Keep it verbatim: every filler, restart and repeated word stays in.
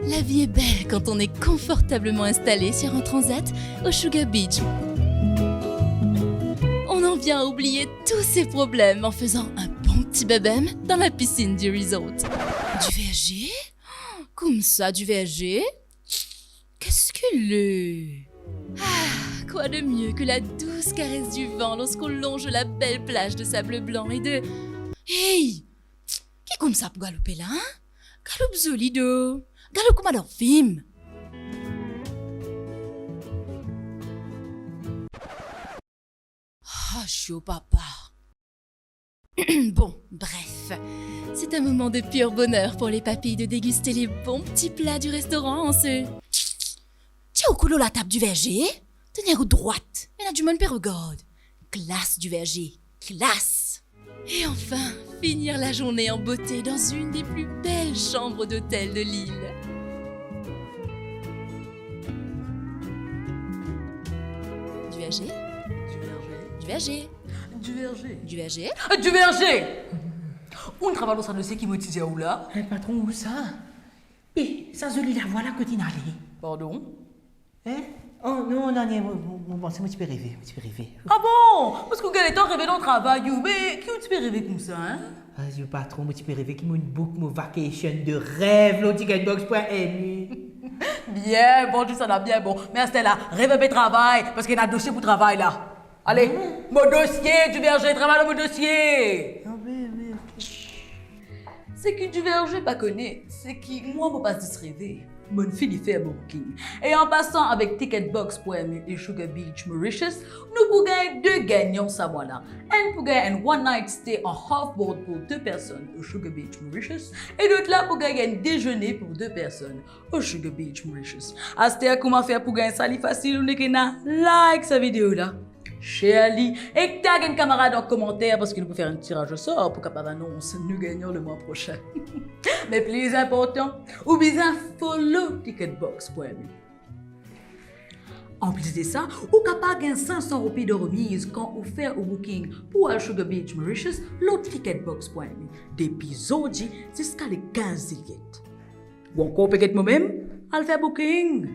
La vie est belle quand on est confortablement installé sur un transat au Sugar Beach. On en vient à oublier tous ses problèmes en faisant un bon petit bebem dans la piscine du resort. Du verger ? Koumsa, du verger ? Qu'est-ce qu'il est ? Ah, quoi de mieux que la douce caresse du vent lorsqu'on longe la belle plage de sable blanc et de... Hey ! Ki koumsa pou galoupe la, hein ? Galoup zoli do. Galoup kouma dan fim. Ah, sho papa. Bon, bref. C'est un moment de pur bonheur pour les papilles de déguster les bons petits plats du restaurant en se... Ti ou koulou latab du verger, tenir ou droite, ena dimoun pe regard. Classe du verger, classe. Et enfin, finir la journée en beauté dans une des plus belles chambres d'hôtel de l'île. Du verger. Du verger. Du verger. Du verger. Du verger. Ah, du verger. Ou travay lor sa dosie ki mo ti dir ou la ? Eh, patron, ou sa ? Eh, sa zoli lavwa la, kot inn ale? Pardon? Hein? Oh, non, non, non, mo, mo, mo panse mo ti pe reve, mo ti pe reve. Ah bon? Parski ou gagn letan reve dan travay, ou, me ki ou ti pe reve koumsa, hein? Ah, yo patron, mo ti pe reve ki mo inn book mo vacation de rev lor ticketbox pwin M U. Bien bon, tou sa la bien bon. Me aster la, rev inpe travay, parski ena dosie pou travay la. Ale, mo dosie, Duverger, travay lor mo dosie. Ah wi, wi, ok. Seki Duverger pa kone, seki mwa mo pa zis reve, mo'nn fini fer mo booking. E an pasan avek ticketbox pwin M U e Sugar Beach Mauritius, nou pou gagn de gagnan sa mwa la. Enn pou gagn enn one night stay an half board pou de personn o Sugar Beach Mauritius, e lot la pou gagn enn dezene pou de personn o Sugar Beach Mauritius. Aster kouma fer pou gagn sa? Li fasil, ou nek ena like sa video la, share li, ek tag enn kamarad an komanter, parski nou pou fer enn tiraz osor pou kapav anons nou gagnan lemwa prosin. Me pli inportan, ou bizin follow ticketbox pwin M U. Anplis de sa, ou kapav gagn sink san roupi de remiz kan ou fer ou booking pou al Sugar Beach Mauritius lor ticketbox pwin M U depi zordi ziska le kinz zilyet. Ou ankor pe get momem? Al fer booking!